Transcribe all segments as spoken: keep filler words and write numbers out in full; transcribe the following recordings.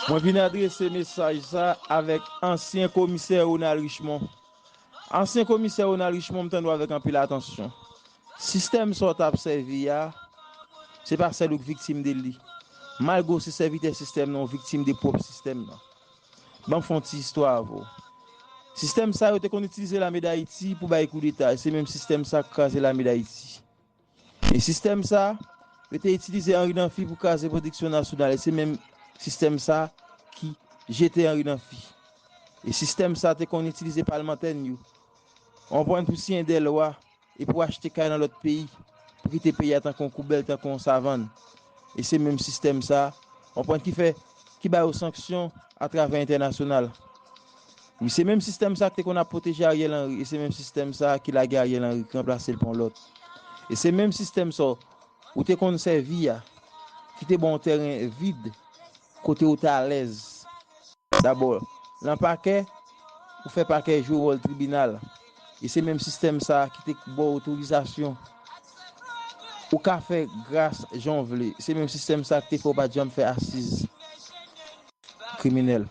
Mwen vin adrese mesaj sa avèk ansyen komisè Ronald Richemond. Ansyen komisè Ronald Richemond, m tande w avèk anpil atansyon. Sistèm sa w t ap sèvi a, se pa sèl ou k viktim de li. Malgre w se sèvitè sistèm nan, w viktim de pwòp sistèm nan. Ban m fè yon ti istwa avè w. Sistèm sa yo te konn itilize lame Dayiti pou bay koudeta, e se menm sistèm sa k kraze lame Dayiti. E sistèm sa, yo te itilize Henri Namphy pou kraze pwodiksyon nasyonal, e se menm sistèm sa ki jete Henri Namphy. E sistèm sa te konn itilize palmantè n yo. Konprann, pou siyen de lwa, e pou achte kay nan lòt peyi, pou kite peyi a tankou yon koubèl, tankou yon savann. E se menm sistèm sa, konprann, ki fè, ki ba yo sanksyon atravè entènasyonal. Wi, se menm sistèm sa ki te konn ap pwoteje Ariel Henry, e se menm sistèm sa ki lage Ariel Henry, ki ranplase l pa yon lòt. E se menm sistèm sa ou te konn sèvi a, ki te ba w yon tèren vid, kote ou te alèz. Dabò, lan pakè, ou fè pakè jwe wòl tribinal. E se menm sistèm sa a ki te ba w otorizasyon. Ou ka fè gras jan w vle. Se menm sistèm sa a ki te fè w pa t janm fè asiz kriminèl.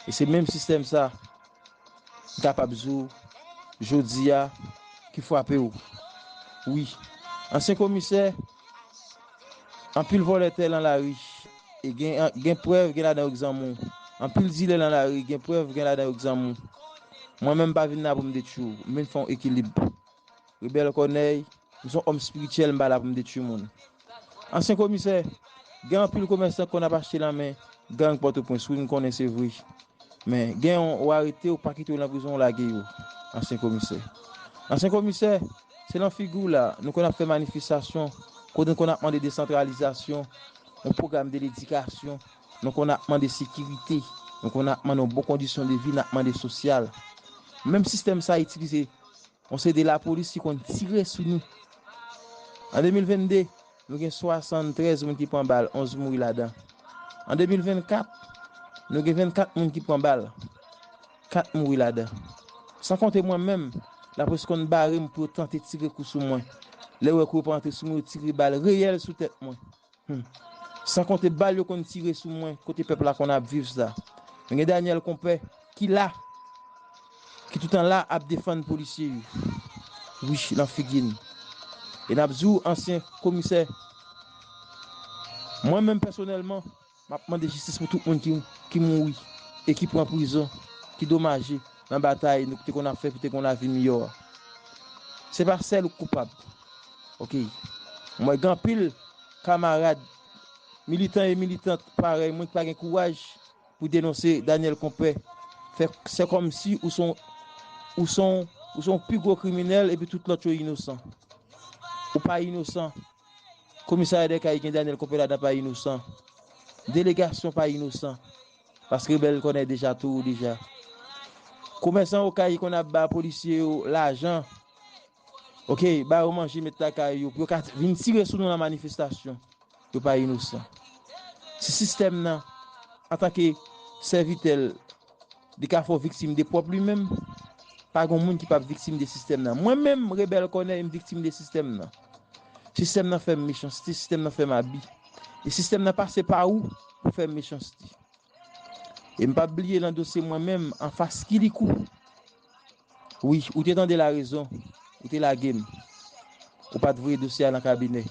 E se menm sistèm sa a, m kapab di w, jodi a, ki frape w. Wi, ansyen komisè, anpil vòlè tè lan lari. E gen, gen prèv, gen ladan yo k zanmi w. Anpil dilè lan lari, gen prèv, gen ladan yo k zanmi w. Mwen menm, m pa vin la pou m detwi w. M vin fè yon ekilib. Rebèl Kònèy, m se yon òm espirityèl, m pa la pou m detwi moun. Ansyen komisè, gen anpil komèsan k konn ap achte lan men gang Pòtoprens, wi, m konnen se vre. Men, gen yon, ou arete, ou pa kite yo lan prizon, ou lage yo. Ansyen komisè. Ansyen komisè, se lan figi w la, nou konn ap fè manifestasyon, kote nou konn ap mande desantralizasyon, yon pwogram de ledikasyon, nou konn ap mande sekirite, nou konn ap mande yon bon kondisyon de vi, n ap mande sosyal. Menm sistèm sa itilize yon seri de lapolis ki konn tire sou nou. An de mil vennde, nou gen swasanntrèz moun ki pran bal, onz mouri ladan. An de mil vennkat, nou gen vennkat moun ki pran bal, kat mouri ladan. San konte mwen menm, lapolis konn bare m pou yo tante tire kou sou mwen. Lè yo wè kou yo pa antre sou mwen, yo tire bal reyèl sou tèt mwen. Hmm. San konte bal yo konn tire sou mwen, kote pèp la konn ap viv sa. Nou gen Daniel Konpè ki la, ki toutan la ap defann polisye yo. Wi, lan figi n. E n ap di w, ansyen komisè, mwen menm pèsonèlman, m ap mande jistis pou tout moun ki, ki mouri e ki pran prizon, ki domaje lan batay nou te konn ap fè pou te gon lavi miyò a. Se pa sèl ou k koupab. Oke. Mwen gen anpil kamarad, militan e militant parèy mwen ki pa gen kouraj pou denonse Daniel Konpè. Fè, se kòmsi ou se yon, ou se yon, ou se yon pi gwo kriminèl epi tout lòt yo inosan. Ou pa inosan. Komisarya dè Kay gen Daniel Konpè ladan pa inosan. Delegasyon pa inosan. Paske Rebèl Kònèy deja touye w deja. Komèsan Okay konn ap ba polisye yo lajan. Oke, ba yo manje, met lakay yo, pou yo ka vin tire sou nou lan manifestasyon. Yo pa inosan. Si sistèm nan, antanke sèvitè l, li ka fè w viktim de pwòp li menm, pa gen moun ki p ap viktim de sistèm nan. Mwen menm, Rebèl Kònèy, m viktim de sistèm nan. Sistèm nan fè m mechanste, sistèm nan fè m abi. E sistèm nan pase pa ou pou fè m mechanste. E m p ap bliye lan dosye mwen menm, anfas Kilikou. Wi, ou te tande larezon, ou te lage m. Ou pa t voye dosye a lan kabinè.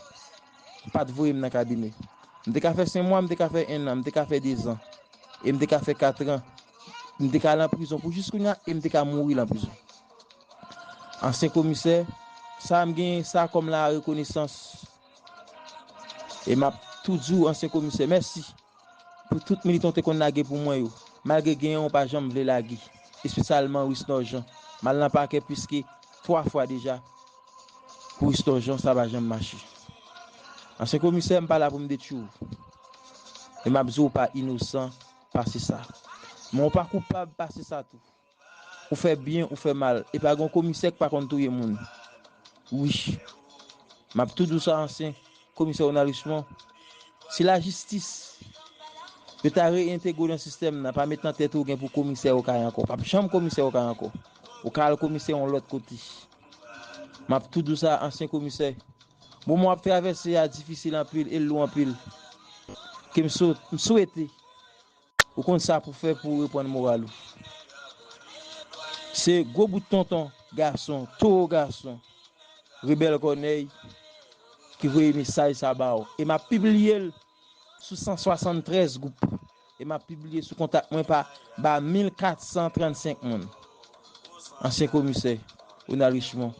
Ou pa t voye m lan kabinè. M te ka fè senk mwa, m te ka fè en an, m te ka fè dezan. E m te ka fè katran. M te ka al an prizon pou jis kounye a, e m te ka mouri lan prizon. Ansyen komisè, sa m genyen sa kòm la rekonesans. E m ap tou di w, ansyen komisè, mèsi pou tout militan w te konn lage pou mwen yo, malgre genyen w pa janm vle lage, espesyalman Risnor Jean. M al nan pakè plis ke twa fwa deja pou Risnor Jean, sa pa janm mache. Ansyen komisè, m pa la pou m detwi w. E m ap di w, ou pa inosan pase sa. Men w pa koupab pase sa tou. Ou fè byen, ou fè mal. E pa gen yon komisè k pa konn touye moun. Wi. M ap tou di w sa, ansyen komisè Ronald Richemond. Si lajistis yo ta reyentegre w nan sistèm nan, pa met nan tèt ou gen pou komisè Okay ankò. P ap janm komisè Okay ankò. Ou ka al komisè yon lòt kote. M ap tou di w sa, ansyen komisè. Moman w ap travèse a difisil anpil e lou anpil. Ke m sou-, m swete Ou konn sa pou fè pou reprann moral ou. Se gwo bout tonton gason, towo gason, rebèl Kònèy ki voye mesaj sa ba w. E m ap pibliye l sou san swasanntrèz gwoup. E m ap pibliye sou kontak mwen pa ba mil kat san trannsenk moun. Ansyen komisè Ronald Richemond.